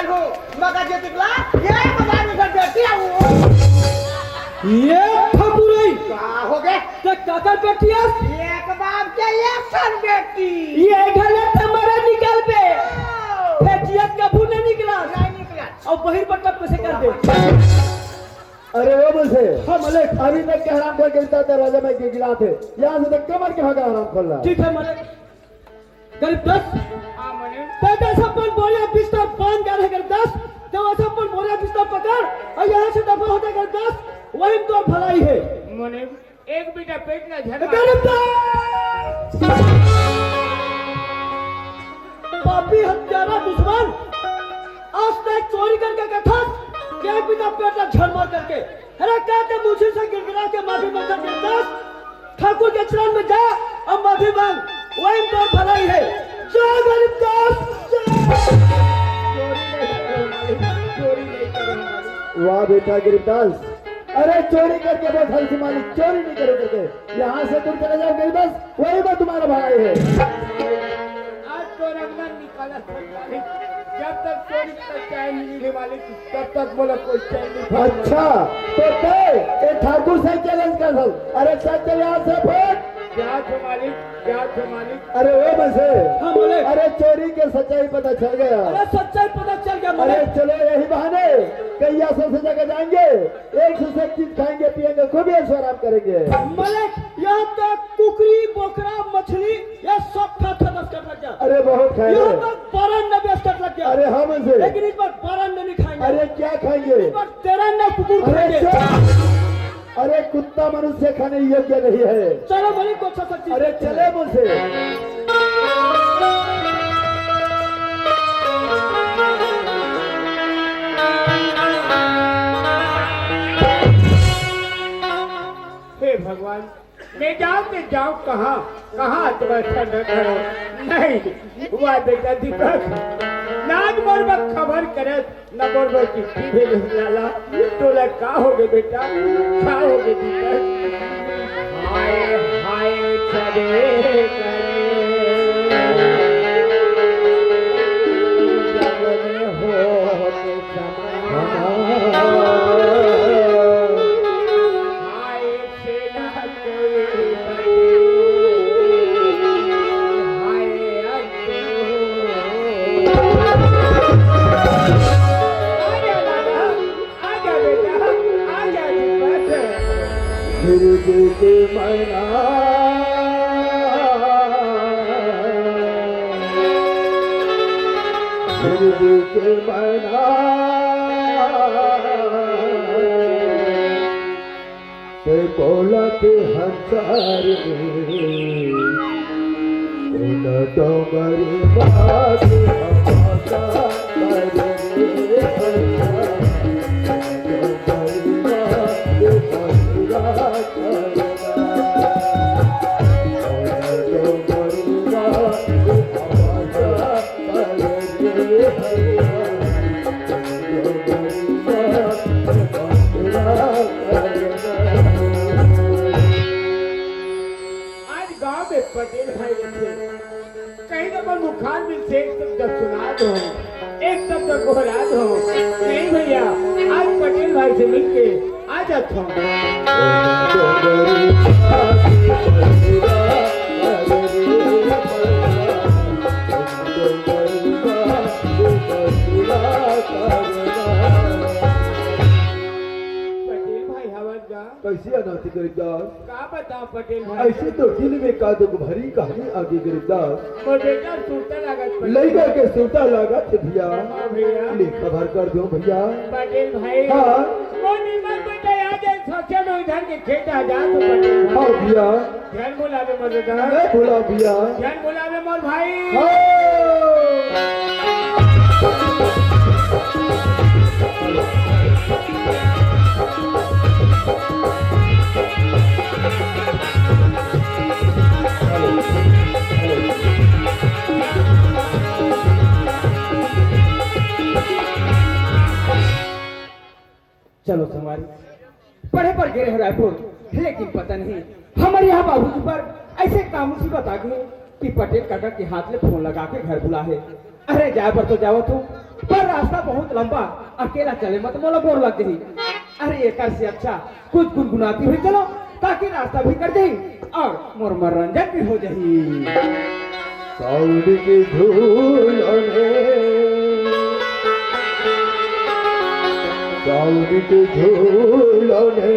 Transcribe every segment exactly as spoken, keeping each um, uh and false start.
हो, मगर जे दिखला, ये बाजार में घर बेटी आऊ। ये फकुरई। का हो गे? ते काकर बेटी आस? एक बाप के एक ठन बेटी। ये घर ले ते मरे निकल बे। ओ। फेटियत कभू नहीं निकला। नहीं निकला। अउ बहिर बट्टा कैसे कर दे? अरे ओ मनसे, हाँ, मलिक। अभी तक के हराम खोर के इतना दरवाजा में गिड़गिड़ात हे। यहाँ से तो कमर के भागा हराम खोर ला। ठीक है, मलिक। गरीब दास, हाँ, मलिक। ते जैसा अपन बोरिया बिस्तर बांध गया है गरीब दास, ते वैसा अपन बोरिया बिस्तर पकड़ अउ यहाँ से दफा हो जा गरीब दास, वही में तोर भलाई हे। मलिक, एक बीटा पेट ना झरना। गरीब दास! पापी हत्यारा दुश्मन, आज तक चोरी करके कथस, एक बीटा पेट ना झरमार करके। अरे का ते मुझे से गिड़गिड़ा के माफी मांग गरीब दास? ठाकुर के चरण में जा अउ माफी मांग, वही में तोर भलाई हे। जा गरीब दास, जा। चोरी नहीं करो, चोरी नहीं करो। वाह बेटा गरीब दास, अरे चोरी करके बहुत हंसी मालिक, चोरी नहीं करो करके। यहाँ से तुम चले जाओ गरीब दास, वही में तुम्हारा भलाई हे। आज तो रंगन निकाला था मालिक, जब तक चोरी का चैन नहीं मिले मालिक, तब तक बोला कोई चैन नहीं। अच्छा, तो ते, ए ठाकुर से challenge कर दो। अरे चल, चल यहाँ से फट। क्या थे मालिक, क्या थे मालिक? अरे ओ मनसे, हाँ, बोले। अरे चोरी के सच्चाई पता चल गया। अरे सच्चाई पता चल गया, अरे मालिक। चलो यही बहाने कहीं ऐसा जगह जाएंगे, एक से एक चीज खाएंगे, पिएंगे, खूब ऐश आराम करेंगे। मलिक, यहाँ तक कुकरी, बोकरा, मछली, ये सब खा खा बस कर लग गया। अरे बहुत खाए यहाँ रे। तक बारह अंडा भी बस कर लग गया। अरे हाँ मनसे। लेकिन इस बार बारह अंडा नहीं खाएंगे। अरे क्या खाएंगे? इस बार तेरह अंडा कुकुर अरे खाएंगे। चुप! अरे कुत्ता मनुष्य खाने योग्य नहीं है। चलो मलिक को अच्छा सा चीज अरे देते चले हैं। मनसे। हे भगवान, मैं जाऊं, मैं जाऊं कहाँ? कहाँ तुम्हें ठंडा करो? नहीं, हुआ बेटा दीपक, ना मोर बर खबर करत, ना मोर बर चिट्ठी भेजत लाला। तोला का होगे बेटा? का होगे दीपक? हाय, हाय, करे, करे। जगन होत समय। हाय, फिर भी के मना, फिर भी के मना। ते बोलत हंसार में, उन डोंगरी बात हमारा कर रे भैया, डोंगरी बात हमारा करना, उन डोंगरी बात हमारा कर रे भैया। आज गांव में पटेल भाई रहिथे, कहीं तो अपन मुखार में से एक शब्द सुना दो, एक शब्द गोहरा दो। नहीं भैया, आज पटेल भाई से मिलके आ जाता हूँ। पटेल भाई हवन का? कैसे अनाथ गरीब दास? का बताओ पटेल भाई? ऐसे तो दिल में का दुख भरी कहानी आगे गरीब दास। मोर बेटा सुरता लागत पटेल लइका भाई। के सुरता लागत हे भैया। हाँ भैया। ले खबर कर दो भैया। पटेल भाई। हाँ। वो निमन बेटा याद है, सोचे में इधर के खेत आ जा तो पटेल भाई। हाँ भैया। झन भुलावे मोर बेटा। नहीं भुला भैया। झन भुलावे मोर भाई। हाँ। चलो संगवारी, पढ़े बर गे रहे रायपुर, लेकिन पता नहीं हमर यहाँ बाबूजी बर ऐसे का मुसीबत आ गे कि पटेल काका के हाथ ले फोन लगा के घर बुला हे। अरे जाए बर तो जावत हूँ, पर रास्ता बहुत लंबा, अकेला चले म त मोला बोर लग जाही। अरे, एकर से अच्छा कुछ गुनगुनाती हुई चलो, ताकि रास्ता भी कट जाही अउ मोर मनोरंजन भी हो जाही। सावन के झूलों ने, सावन के झूलों ने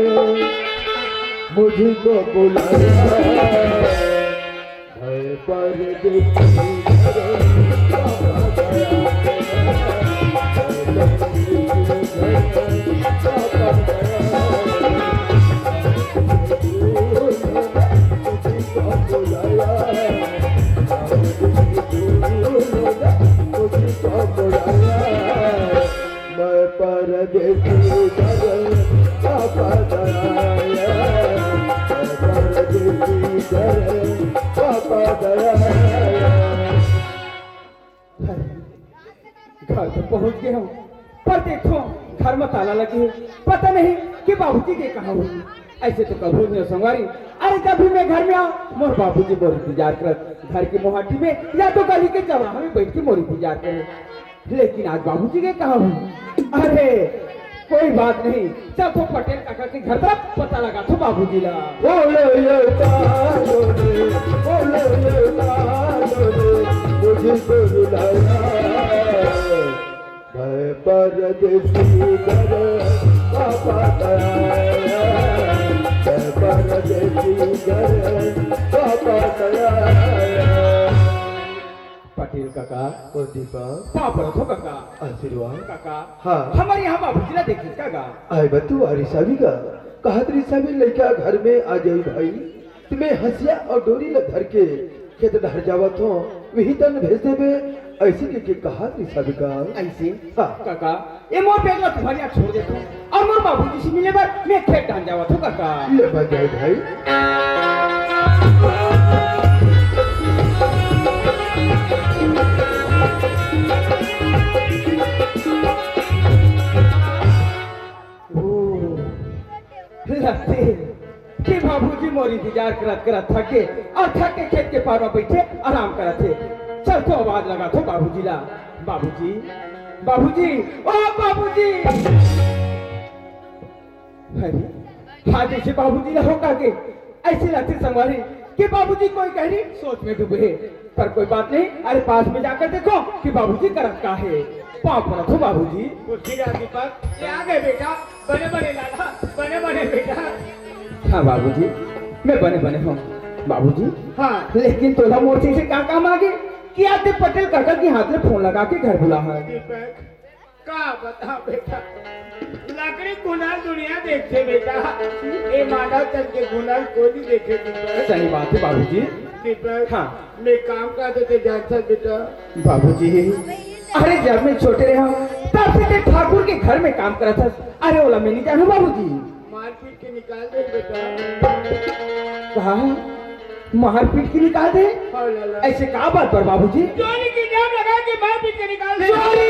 मुझको बुलाया है परदेसी। मैं परदेसी घर वापस आया, मैं परदेसी घर वापस आया। घर तो पहुंच गए हूँ, पर देखो, घर में ताला लगे है। पता नहीं कि बाबूजी के कहाँ हुई। ऐसे तो कभी नहीं संगवारी। अरे, जब भी मैं घर में आऊँ, मोर बाबूजी मोर इंतजार करत, घर की मोहाटी में या तो गली के चौराहा में बैठ के मोर इंतजार करे। लेकिन आज बाबूजी के कहाँ हुई? अरे, कोई बात नहीं, चल तो पटेल काका के घर तरफ पता लगा तो बाबूजी ला। बोलो ये तारो रे, बोलो ये तारो रे, मुझे तो रुलाया। मैं परदेसी घर वापस आया, मैं परदेसी घर वापस आया। पटेल काका। ओ दीपक। पाँव परत हो काका। आशीर्वाद। काका। हाँ। हमर यहाँ बाबूजी ला देखिस का गा? आय बा तू आरी सावी का। कहत रही सावी लइका घर में आ जाई भाई। त मैं हंसिया अउ डोरी ला धर के खेत डहर जावत हों, वही तन भेज देबे। ऐसे के, के कहत रही सावी का। ऐसे? हाँ। काका, ए मोर बैग ला तुम्हर यहाँ छोड़ देथों अउ मोर बाबूजी से मिले बर मैं खेत डहर जावत हों काका। ले बजाय भाई। ओ, लगथे कि बाबूजी मोर इंतजार करत करत थक गे अउ थक के खेत के पार म बइठे आराम करत हे। चल तो आवाज लगाथों बाबूजी ला। बाबूजी, बाबूजी, ओ बाबूजी। अरे, हाँ, जइसे बाबूजी ला हो का के, ऐसे लगथे संगवारी कि बाबूजी कोई गहरी सोच में डूबे हे। पर कोई बात नहीं, अरे पास में जाकर देखो कि बाबूजी करत का हे। पाँव परत हों बाबूजी। खुशी रहा दीपक, ये आ गए बेटा, बने बने लाला, बने बने बेटा। हाँ बाबूजी, मैं बने बने हों बाबूजी। हाँ। लेकिन तोला मोर से का काम आगे कि आज ते पटेल काका के हाथ ले फोन लगा के घर बुला है। दीपक, का बता बेटा, लकड़ी घुनाल दुनिया देखथे बेटा, ए मानव तन के घुनाल कोई नहीं देखे दीपक। सही बात है बाबूजी। दीपक, हाँ। मैं काम का देते जानता बेटा। बाबूजी, अरे जब मैं छोटे रहे हूँ, तब से ते ठाकुर के घर में काम करत हस। अरे ओला मैं नहीं जानू बाबूजी। मारपीट के निकाल दे बेटा। कहा है? मारपीट के निकाल दे? हाँ, लाला। ऐसे का बात पर बाबूजी? चोरी की जाम लगा के मारपीट के निकाल दे। चोरी!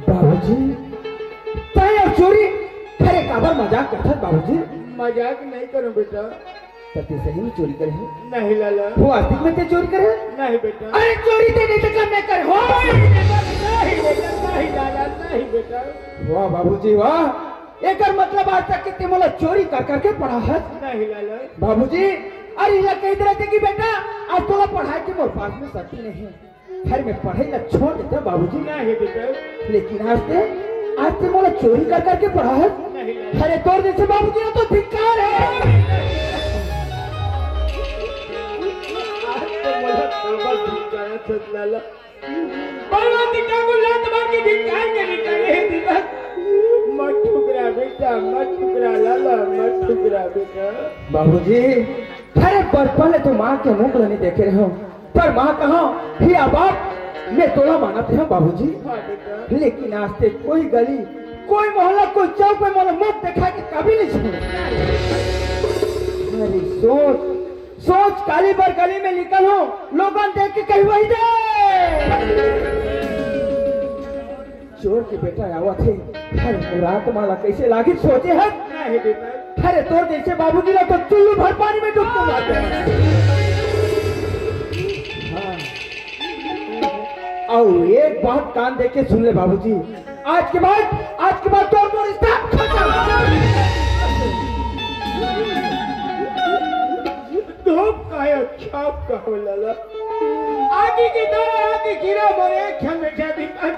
बाबूजी, तय अउ चोरी? अरे काबर मजाक करथस बाबूजी? मजाक नहीं करूं बेटा। त ते सही में चोरी करे हे? नहीं लाला। वास्तविक में ते चोरी करे हे? नहीं बेटा। अरे चोरी ते नहीं तो कम नहीं करे हो। नहीं बेटा, नहीं लाला, नहीं बेटा। वाह बाबूजी वाह, एकर मतलब आज तक के ते मोला चोरी कर करके पढ़ा हस। नहीं लाला। बाबूजी, अरे इला कही रहते कि बेटा, आज तोला पढ़ाई के मोर पास में शक्ति नहीं है। घर में पढ़ाई ला छोड़ देता बाबूजी। नहीं बेटा। लेकिन आज ते, आज ते मोला चोरी कर करके पढ़ा है। नहीं, नहीं। अरे तोर जैसे बाबूजी ना तो धिक्कार है। आज तो मोला तोबा धिक्कार है, सतलाला। बलवंत ठाकुर लात मार के धिक्कार के निकाले हैं दीपक। मत ठुकरा बेटा, मत ठुकरा लाला, मत ठुकरा बेटा। बाबूजी, अरे बचपन ले तो माँ के मुंह ला नहीं देखे रहे हो। पर माँ कहा, "हे बाप, मैं तोला मानत हूँ बाबूजी।" हाँ बेटा। लेकिन आज ते कोई गली, कोई मोहल्ला, कोई चौक में मोला मुंह दिखा के कभी नहीं सुना। अरे सोच, सोच काली बार गली में निकल हो, लोगन देख के कही वही दे। चोर के बेटा आवत हे। अरे, मोर आत्मा ला कैसे लागी सोचे हस? नहीं बेटा। अरे, तोर जैसे बाबूजी ला तो चुल्लू भर पानी में डूब के मार दे। अउ एक बात कान दे के सुन ले बाबूजी, आज के बाद, आज के बाद तोर मोर हिसाब खत्म। धूप का है, छाप का हो लाला। आगे की तरह आगे गिरा मोरे, खेल में क्या दिक्कत?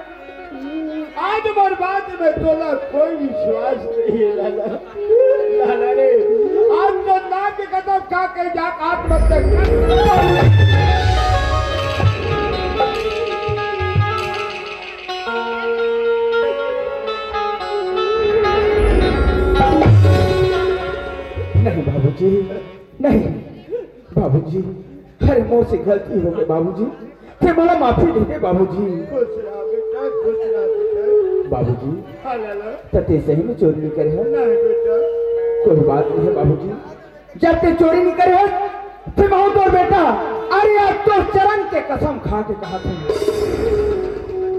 आज मोर बात में तोला कोई विश्वास नहीं है लाला। लाला रे, आज तो नाम के कसम खा के जा, आत्महत्या कर। नहीं बाबूजी, नहीं बाबूजी, अरे मोर से गलती हो गई बाबूजी, ते मोला माफी दे दे बाबूजी। खुश रहा बेटा, खुश रहा बेटा। बाबूजी, हाँ लाला। त ते सही में चोरी नहीं करे है? नहीं बेटा। कोई बात नहीं है बाबूजी, जब ते चोरी नहीं करे है, ते महूं तोर बेटा, अरे यार तोर चरण के कसम खा के कहा थे,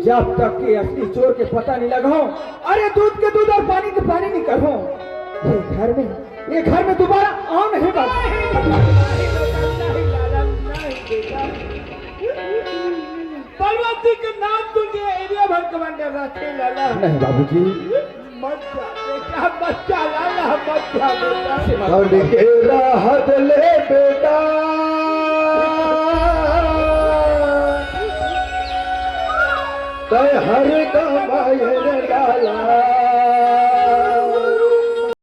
जब तक के असली चोर के पता नहीं लगाओ, अरे दूध के दूध और पानी के पानी नहीं करो, ये घर में, ये घर में दोबारा आओ नहीं बाबू। नहीं लाला, नहीं बेटा। पार्वती के नाम सुन के एरिया भर कमांडर रखे लाला। नहीं बाबूजी। मत जा बेटा, मत जा लाला, मत जा बेटा। और के राहत ले बेटा, तय हर दम आए रे लाला।